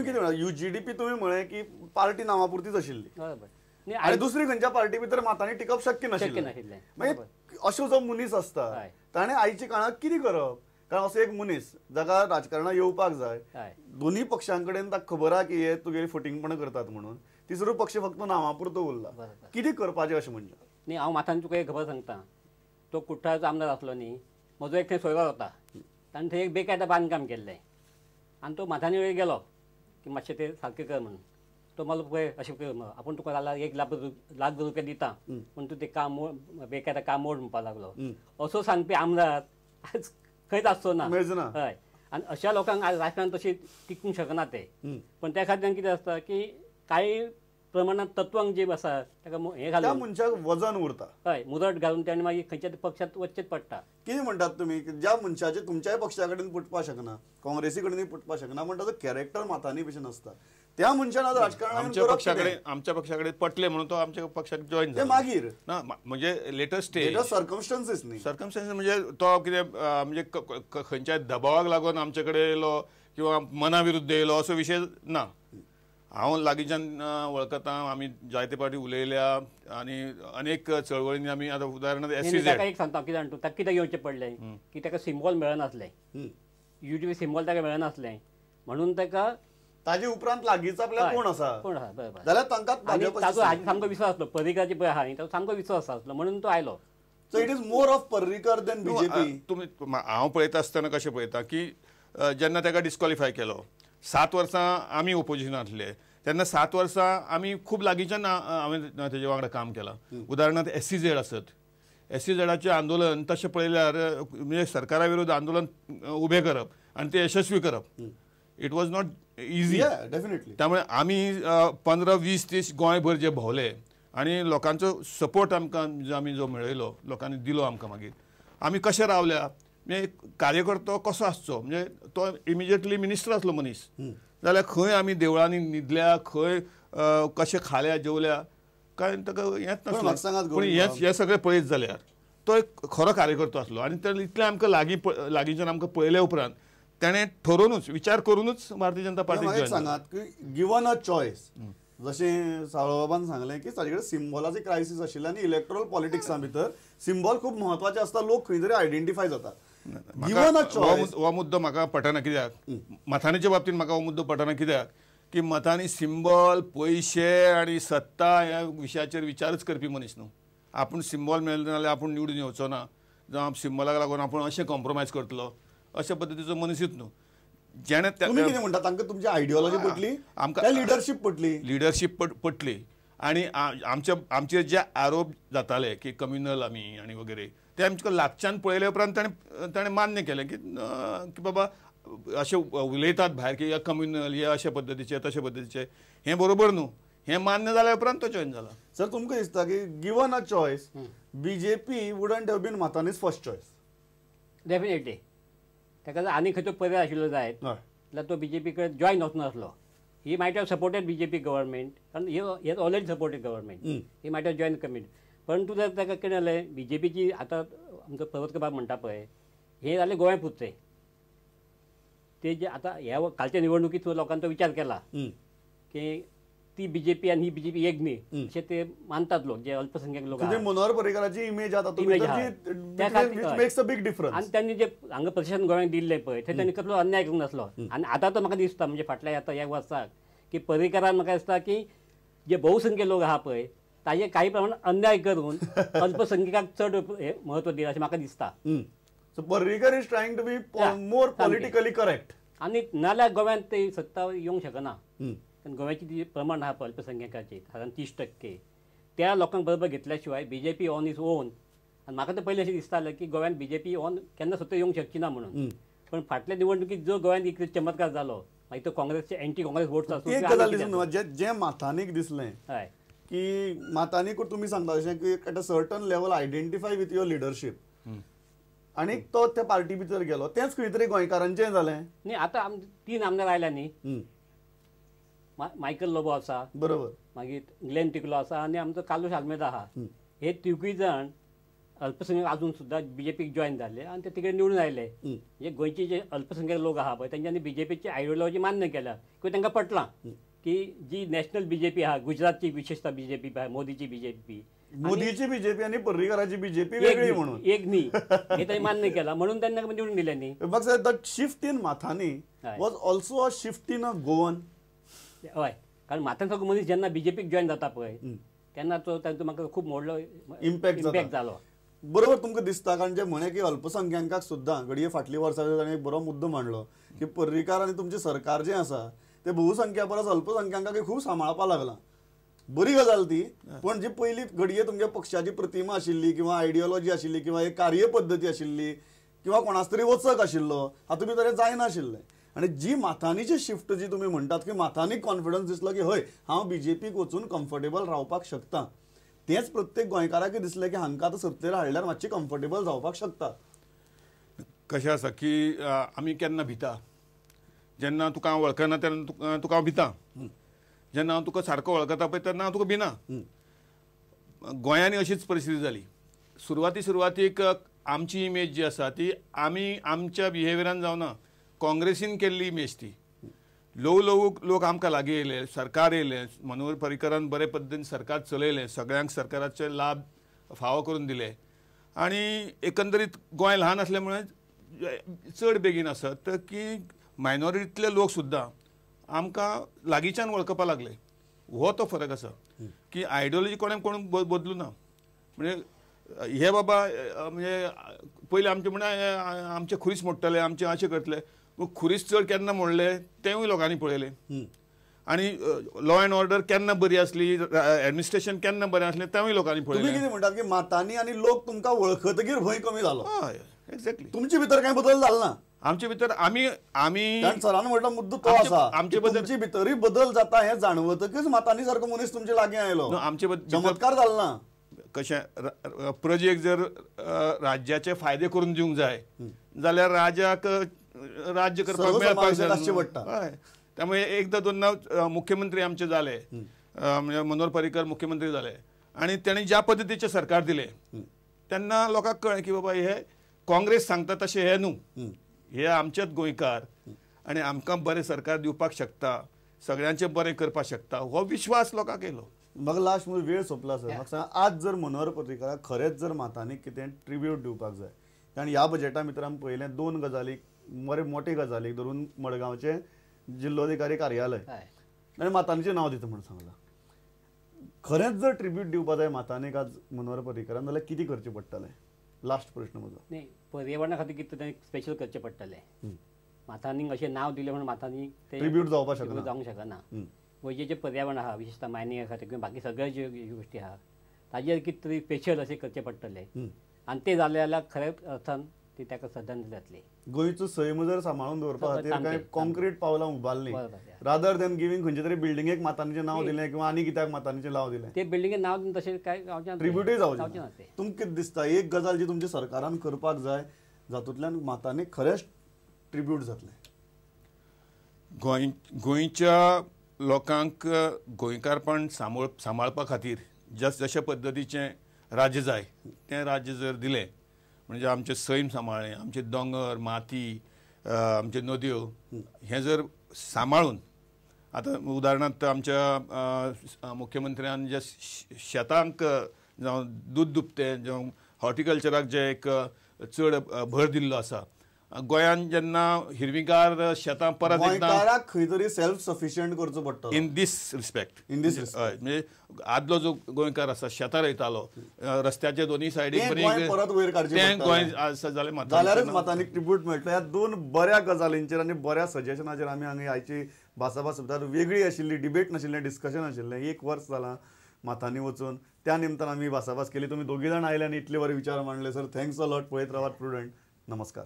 कितें म्हणा युजीडीपी तुमी म्हळें की पार्टी नांवा पुरतीच आशिल्ली, बरोबर, आनी दुसरी खंयच्या पार्टी भितर मातांनी टिकप शक्य नाशिल्लें. मागीर अशो जो मनीस आसता ताणें आयच्या काळांत कितें करप? कारण असो एक मनीस जाका राजकारणात येवपाक जाय, दोन्ही पक्षां कडेन ताका खबर आहा की हे तुगेली फटींगपणां करतात म्हणून, तिसरो पक्ष फक्त नांवा पुरतो उरला, कितें करपाचें अशें म्हणजे? न्ही, हांव माथान तुका एक खबर सांगता, तो कुठ्ठाळचो आमदार आसलो न्ही, म्हजो एक थंय सोयरो होता, ताणें थंय एक बेकायदा बांदकाम केल्लें आनी तो माथानी वेळ गेलो की मातशें तें सारकें कर म्हणून. तो मला पळय अशें कर आपूण तुका जाल्यार 1 लाख रुपया दिता पूण तूं तें काम मोड, बेकायदा काम मोड म्हणपाक लागलो. असो सांगपी आमदार आज खंयच आसचो ना. हय, आनी अशा लोकांक आज राजकारण तशें टिकूंक शकना ते. पण त्या खातीर कितें आसता की कांय प्रमाणात तत्वांक जे आसा ताका हें घालून मनशाक वजन उरता. हय, मुदट घालून ताणें मागीर खंयच्या पक्षांत वचचेंच पडटा. कितें म्हणटात तुमी, ज्या मनशाचे तुमच्याय पक्षा कडेन पटपाक शकना, काँग्रेसी कडेनूय पटपाक शकना, पण ताचो कॅरेक्टर मातांनी भशेन आसता, त्या मनशान आज राजकारणान आमच्या पक्षा कडेन पटले म्हणून तो आमच्या पक्षाक जॉईन जालो. मागीर ना म्हणजे लेटर स्टेज सर्कमस्टन्सीस न्ही, सर्कमस्टन्सीस म्हणजे तो कितें म्हणजे खंयच्याय दबावाक लागून आमचे कडेन येयलो किंवा मना विरुद्ध येयलो असो विशय ना. हांव लागींच्यान वळखता, आमी जायते फावटी उलयल्या आनी अनेक चळवळींनी आमी आतां उदाहरणार्थ एस सी ताका एक सांगता कितें जाणा तूं, ताका कित्याक येवचें पडलें की ताका सिम्बॉल मेळनासलें, युजीपी सिम्बॉल ताका मेळनासलें म्हणून ताका ताजे उपरांत लागींच आपल्याक कोण आसा, कोण आसा बरोबर, जाल्यार तांकां ताचो हाजेर सामको विश्वास आसलो, पर्रीकराचे पळय आहा न्ही ताचो सामको विश्वास आसलो म्हणून तो आयलो. So it is more of Parrikar than BJP. तुमी हांव पळयता आसतना कशें पळयता की जेन्ना ताका डिस्क्वॉलिफाय केलो, 7 वर्सां आमी ओपोजिशनांत आसले तेन्ना 7 वर्सां आमी खूब लागींच्यान हांवें तेजे वांगडा काम केलां. उदाहरणार्थ एस सी झेड आसत, एस सी झेडाचें आंदोलन तशें पळयल्यार म्हणजे सरकारा विरुद्ध आंदोलन उबें करप आनी तें यशस्वी करप, it was not easy. Definitely. त्यामुळे आमी 15, 20, 30 गोंयभर जे भोंवले आनी लोकांचो सपोर्ट आमकां आमी जो मेळयलो, लोकांनी दिलो आमकां, मागीर आमी कशें रावल्या म्हणजे कार्यकर्तो कसो आसचो, म्हणजे तो इमिजिएटली मिनिस्टर आसलो मनीस जाल्यार खंय आमी देवळांनी न्हिदल्या, खंय कशें खाल्या जेवल्या काय ताका हेंच नासलें. पूण हें सगळें पळयत जाल्यार तो एक खरो कार्यकर्तो आसलो आनी ते इतलें आमकां लागीं लागींच्यान आमकां पळयल्या उपरांत ताणें ठरोवनूच विचार करूनच भारतीय जनता पार्टी जॉयन. सांगात की गिवन अ चॉयस, जशें सावळबाबान सांगलें की ताजे कडेन सिम्बॉलाची क्रायसीस आशिल्ली आनी इलेक्ट्रॉल पॉलिटिक्सा भितर सिम्बॉल खूब म्हत्वाचें आसता, लोक खंय तरी आयडेंटिफाय जातात. गिवन अ चॉयस हो मुद्दो म्हाका पटना कित्याक, मतांच्या बाबतींत म्हाका हो मुद्दो पटना कित्याक की मतांनी सिम्बॉल, पयशे आनी सत्ता ह्या विशयाचेर विचारच करपी मनीस न्हू. आपूण सिम्बॉल मेळ्ळें जाल्यार आपूण निवडून येवचो ना, जावं सिम्बॉलाक लागून आपूण अशें कॉम्प्रोमायज करतलो अशा पद्दतीचो मनीसूच न्हू. जेणे तुमी कितें म्हणटा, तांकां तुमची आयडियोलॉजी पटली, आमकां लिडरशीप पटली, लिडरशीप पटली आनी आमचेर जे आरोप जाताले की कम्युनल आमी आनी वगैरे ते आमकां लागच्यान पळयले उपरांत ताणें मान्य केलें की बाबा अशें उलयतात भायर की कम्युनल हे अशे पद्दतीचे तशे पद्दतीचे, हें बरोबर न्हू, हें मान्य जाल्या उपरांत तो जॉयन जाला. सर तुमकां दिसता की given a choice BJP wouldn't have been Matani's first choice? Definitely. ताका जर आनी खंयचो पर्याय आशिल्लो जायत जाल्यार तो बीजेपी कडेन join वचनासलो. He might have supported BJP government, कारण he already supported government, he might have join committee. परंतु जर ताका कितें जालें, बीजेपीची आतां आमचो पर्वतकर म्हणटा पळय, हें जालें गोंय पुरतें. ते जे आतां ह्या कालच्या निवडणुकीत लोकांचो विचार केला की ती बीजेपी आनी ही बीजेपी एक न्ही अशें ते मानतात लोक, जे अल्पसंख्याक लोक. मनोहर पर्रीकराची इमेज आतां मेक्स अ बिग डिफरन्स. आनी त्यांनी जे हांगा प्रशासन गोंयांक दिल्लें पळय थंय त्यांनी कसलो अन्याय करूंक नासलो. आनी आतां तर म्हाका दिसता म्हणजे फाटल्या आतां ह्या वर्साक की पर्रीकरान म्हाका दिसता की जे बहुसंख्य लोक आहा पळय ताजे काही प्रमाणात अन्याय करून अल्पसंख्याकांक चड म्हत्व दिलां अशें म्हाका दिसता. So Parrikar is trying to be more politically correct. आनी नाल्यार गोव्यांत ते सत्ता येवंक शकना, कारण गोव्याची जी प्रमाण आहा पळय अल्पसंख्याकाची सादारण 30%, त्या लोकांक बरोबर घेतल्या शिवाय बीजेपी ऑन is on. आनी म्हाका तर पयलीं अशें दिसतालें की गोव्यांत बीजेपी ऑन केन्ना सत्ता येवंक शकची ना म्हणून, पण फाटल्या निवडणुकीत जो गोव्यांत एक चमत्कार जालो, मागीर तो काँग्रेसचे एंटी काँग्रेस वोट्स आसूं, एक गजाल दिसून जें माथानीक दिसलें हय की माथानीक तुमी सांगता अशें की at a certain level identify with your leadership आनी तो त्या पार्टी भितर गेलो, तेंच खंय तरी गोंयकारांचें जालें न्ही. आतां 3 आमदार आयल्या न्ही, मायकल लोबो आसा, बरोबर, मागीर ग्लेन टिकलो आसा आनी आमचो कार्लुस आल्मेदा आहा. हे तिगूय जाण अल्पसंख्याक अजून सुद्दां बीजेपीक जॉयन जाले आनी ते तिकडे निवडून आयले. म्हणजे गोंयचे जे अल्पसंख्याक लोक आहा पळय तेंच्यांनी बीजेपीची आयडियोलॉजी मान्य केल्या किंवा तांकां पटलां की जी नॅशनल बीजेपी आहा, गुजरातची विशेषतः बीजेपी, मोदीची बीजेपी, मोदीची बीजेपी आणि पर्रीकराची बीजेपी वेगळी म्हणून एक न्ही हे तांणी मान्य केला म्हणून त्यांना निवडून दिले न्ही. बघ sir, the shift in Mathani was also a shift in a Goan. हय, कारण माथानी मनीस जेन्ना बीजेपीक जॉयन जाता पळय तेन्ना तो तांचो म्हाका खूब व्हडलो इम्पॅक्ट जालो. बरोबर तुमकां दिसता, कारण जे म्हणे की अल्पसंख्यांकाक सुद्दां घडये फाटली वर्सां ताणें एक बरो मुद्दो मांडलो की पर्रीकार आनी तुमचें सरकार जें आसा ते बहुसंख्या परस अल्पसंख्यांकाक खूब सांबाळपाक लागलां. बरी गजाल ती, पण जी पयली घडये तुमच्या पक्षाची प्रतिमा आशिल्ली किंवा आयडियोलॉजी आशिल्ली किंवा एक कार्यपद्दती आशिल्ली किंवा कोणाच तरी वचक आशिल्लो हातूंत भितर जायनाशिल्लें. आनी जी माथानीची शिफ्ट जी तुमी म्हणटात की माथानी कॉन्फिडन्स दिसलो की हय हांव बीजेपीक वचून कम्फर्टेबल रावपाक शकता, तेंच प्रत्येक गोंयकाराक दिसलें की हांकां आतां सत्तेर हाडल्यार मातशी कम्फर्टेबल जावपाक शकता. कशें आसा की आमी केन्ना भिता, जेन्ना तुका हांव वळखना तेन्ना तुका हांव भिता, जेन्ना हांव तुका सारको वळखता पळय तेन्ना हांव तुका भिना. गोंयांनी अशीच परिस्थिती जाली. सुरवातीक आमची इमेज जी आसा ती आमी आमच्या बिहेवियरान जावना, काँग्रेसीन केल्ली इमेज ती. ल्हवू ल्हवू लोक आमकां लागीं येयले, सरकार येयलें, मनोहर पर्रीकरान बरे पद्दतीन सरकार चलयलें, सगळ्यांक सरकाराचे लाभ फावो करून दिले आनी एकंदरीत गोंय ल्हान आसल्या मुळे चड बेगीन आसत की मायनॉरिटींतले लोक सुद्दां आमकां लागींच्यान वळखपाक लागले. हो तो फरक आसा की आयडियोलॉजी कोणें कोण बदलू ना. म्हणजे हे बाबा म्हणजे पयलीं आमचें म्हणल्यार आमचे खुरीस मोडटले, आमचें अशें करतले, खुरीस चड केन्ना मोडले तेंवूय लोकांनी पळयलें. आनी लॉ एंड ऑर्डर केन्ना बरी आसली, एडमिनिस्ट्रेशन केन्ना बरें आसलें तेंवूय लोकांनी पळयलें. तुमी कितें म्हणटात की मातांनी आनी लोक तुमकां वळखतकीर भंय कमी जालो. हय, एक्झॅक्टली. तुमचे भितर कांय बदल जालो ना? आमचे भितर आमी आमी कारण सरान म्हटलो मुद्दो तो आसा, आमचे तुमचे भितरूय बदल जाता हें जाणवतकीच मातांनी सारको मनीस तुमचे लागीं आयलो. आमचे चमत्कार जालो ना. कशें प्रजेक जर राज्याचे फायदे करून दिवंक जाय जाल्यार राजाक राज्य करपाक मेळपाक जाय पडटा. हय, त्यामुळे एकदा दोनदा मुख्यमंत्री आमचे जाले, म्हणजे मनोहर पर्रीकर मुख्यमंत्री जाले आनी तांणी ज्या पद्दतीचें सरकार दिलें तेन्ना लोकांक कळ्ळें की बाबा हे काँग्रेस सांगता तशें हे न्हू, हे आमचेच गोंयकार आनी आमकां बरें सरकार दिवपाक शकता, सगळ्यांचें बरें करपाक शकता, हो विश्वास लोकांक येयलो. म्हाका लास्ट म्हणजे वेळ सोंपला सर, म्हाका सांग आज जर मनोहर पर्रीकराक खरेंच जर मातांनी कितें ट्रिब्यूट दिवपाक जाय, कारण ह्या बजेटा भितर आमी पळयलें दोन गजाली बरे मोटे गजालीक धरून मडगांवचें जिल्लोधिकारी कार्यालय आनी मातांचें नांव दिता म्हणून सांगलां. खरेंच जर ट्रिब्यूट दिवपाक जाय मातांनीक आज मनोहर पर्रीकरान जाल्यार कितें करचें पडटलें? लास्ट प्रश्न म्हजो. न्ही, पर्यावरणा खातीर कितें तरी स्पेशल करचें पडटलें. माथानीक अशें नांव दिलें म्हणून माथानी ट्रिब्यूट जावपाक शकना, जावंक शकना. गोंयचें जें पर्यावरण आहा विशेषतः मायनिंगा खातीर किंवा बाकी सगळे ज्यो गोश्टी आहा ताजेर कितें तरी स्पेशल अशें करचें पडटलें आनी तें जालें जाल्यार खऱ्या अर्थान ती ताका श्रद्धांजली जातली. गोंयचो सैम जर सांबाळून दवरपा खातीर कांय कॉन्क्रीट पावलां उबारलीं रादर दॅन गिवींग खंयच्या तरी बिल्डिंगेक मातांचें नांव दिलें किंवा आनी कित्याक मातांचें नांव दिलें, ते बिल्डिंगेक नांव दिवन तशें कांय जावचें ट्रिब्युटूय जावचें ना. तुमकां कितें दिसता एक गजाल जी तुमच्या सरकारान करपाक जाय जातूंतल्यान मातांनी खरेंच ट्रिब्यूट जातलें? गोंयच्या लोकांक गोंयकारपण सांबाळपा खातीर जशे पद्दतीचें राज्य जाय तें राज्य जर दिलें म्हणजे आमचें सैम सांबाळ्ळें, आमचे दोंगर, माती, आमच्यो नदयो हें जर सांबाळून आतां उदाहरणार्थ आमच्या मुख्यमंत्र्यान जे शेतांक जावं दूद दुपतें जावं हॉर्टिकल्चराक जे एक चड भर दिल्लो आसा, गोंयान जेन्ना हिरवीगार शेतां परत एकदां खंय तरी सेल्फ सफिशियंट करचो पडटलो in these respect, in these respect. म्हणजे आदलो जो गोंयकार आसा शेतां रोयतालो, रस्त्याच्या दोनूय सायडीक परत वयर काडचें तें गोंय आसा जाल्यारच मातांनी ट्रिब्यूट मेळटलो. ह्या दोन बऱ्या गजालींचेर आनी बऱ्या सजेशनाचेर आमी हांगा आयची भासाभास सुद्दां वेगळी आशिल्ली, डिबेट नाशिल्लें, डिस्कशन आशिल्लें. एक वर्स जालां मातांनी वचून, त्या निमतान आमी भासाभास केली. तुमी दोगी जाण आयले आनी इतले बरे विचार मांडले. Sir thanks a lot. पळयत रावात प्रुडंट. नमस्कार.